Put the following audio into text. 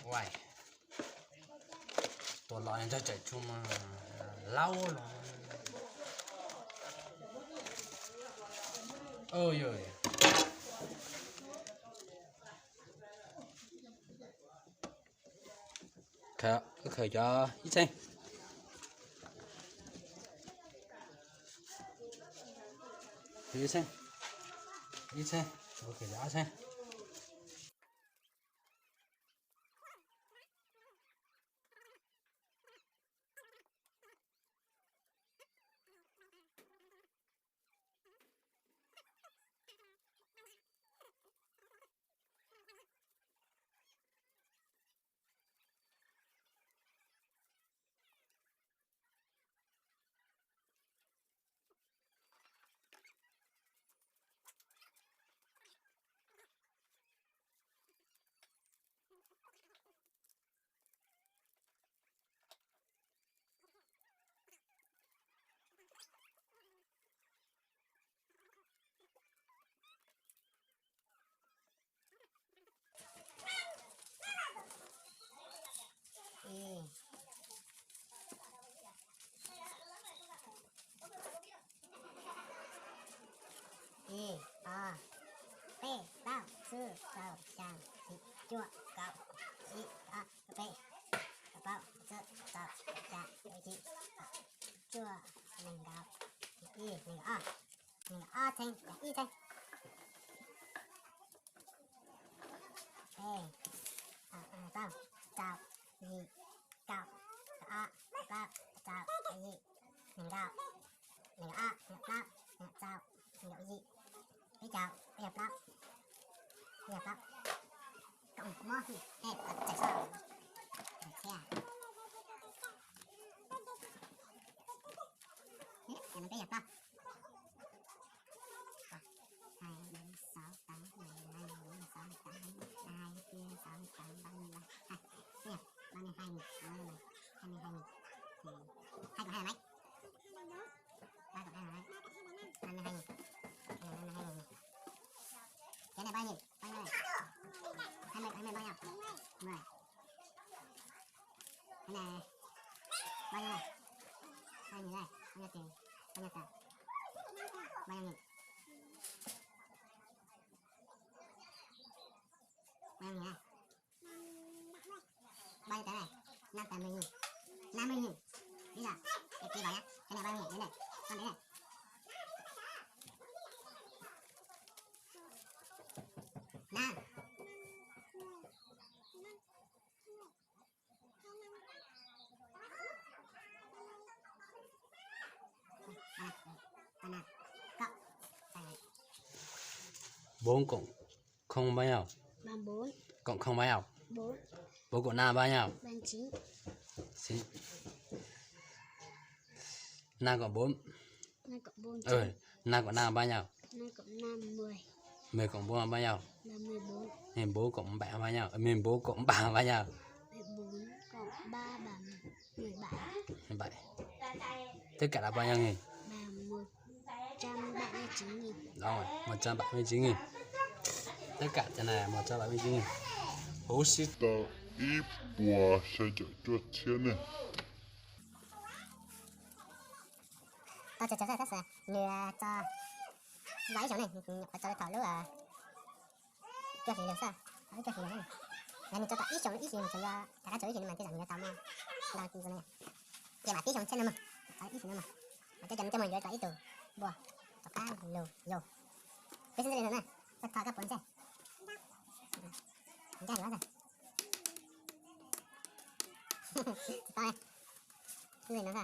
Uaij, tua los ntsawg tsawm tsuag mas laub los. Oj yog. Khaws, khaws cov ib txheej. Ib txheej, ib txheej, khaws cov ob txheej. Ib, ib, ob, peb, plaub, tsib, rau, xya, yim, cuaj, kaum, ib, ob, peb, plaub, tsib, rau, xya, yim, cuaj, nees nkaum, ib, nees nkaum ob, nees nkaum ob txheej, ib txheej. Plaub, rau, yim, kaum, ob, plaub, rau, yim, nees nkaum, nees nkaum ob, nees nkaum plaub, nees nkaum rau, nees nkaum yim, peb caug, peb caug plaub, peb caug plaub. Koj mob, txawm sab, txhiab. Peb caug plaub. Hai, bốn, sáu, tám, mười, mười hai, mười bốn, mười sáu, mười tám, hai mươi, hai mươi hai, hai mươi bốn, hai mươi sáu, hai mươi tám, ba mươi, ba mươi hai, ba mươi hai nghìn, hai mươi hai nghìn. Hai cộng hai là mấy? Ba cộng hai là mấy? Ba mươi hai nghìn. Cái này ba mươi nghìn, bao nhiêu này? Hai mươi, hai mươi bao nhiêu? Mười. Cái này bao nhiêu này? Bao nhiêu đây? Bao nhiêu tiền? Bao nhiêu tờ? Bao nhiêu nghìn? Bao nhiêu nghìn đây? Bao nhiêu tờ này? Năm tờ mười nghìn. Năm mươi nghìn. Bây giờ, để ký vào nhá. Cái này bao nhiêu nghìn? Đến đây. Con đến đây. Năm. Bốn cộng không bao nhiêu? Bằng bốn. Cộng không bao nhiêu? Bốn. Bốn cộng năm bao nhiêu? Bằng chín. Chín. Năm cộng bốn. Năm cộng bốn. Ừ, năm cộng năm bao nhiêu? Năm cộng năm mười. Mười cộng bốn bao nhiêu? Là mười bốn. Mười bốn cộng bảy bao nhiêu? Mười bốn cộng ba bao nhiêu? Mười bốn cộng ba bằng mười bảy. Mười bảy. Tất cả là bao nhiêu nghìn? Bằng một trăm bảy mươi chín nghìn. Đúng rồi, một trăm bảy mươi chín nghìn. Tất cả thế này một trăm bảy mươi chín nghìn. Huv si tau ib puas sai caum cuaj txhiab ne. Tau tso tso sab sab xwb, nws tso los ib xyoos ne, nyuam qhuav tso thaum lub cuaj hlis lug xwb, lub cuaj hlis lug xwb. Yog nws tso tau ib xyoos ib hlis nws tseem yuav rov qab tso ib hlis no mas tej zaum nws yuav tau muaj ntau tus no. Ces mam pib xyoo tshiab no mas, tso ib hlis no mas, mam coj cov no coj mus yuav tau ib tug npua rov qab lug lug. Peb xwb ntxij li no na, koj tho koj puas ntxej. Ncaj yuav tsis tau li no.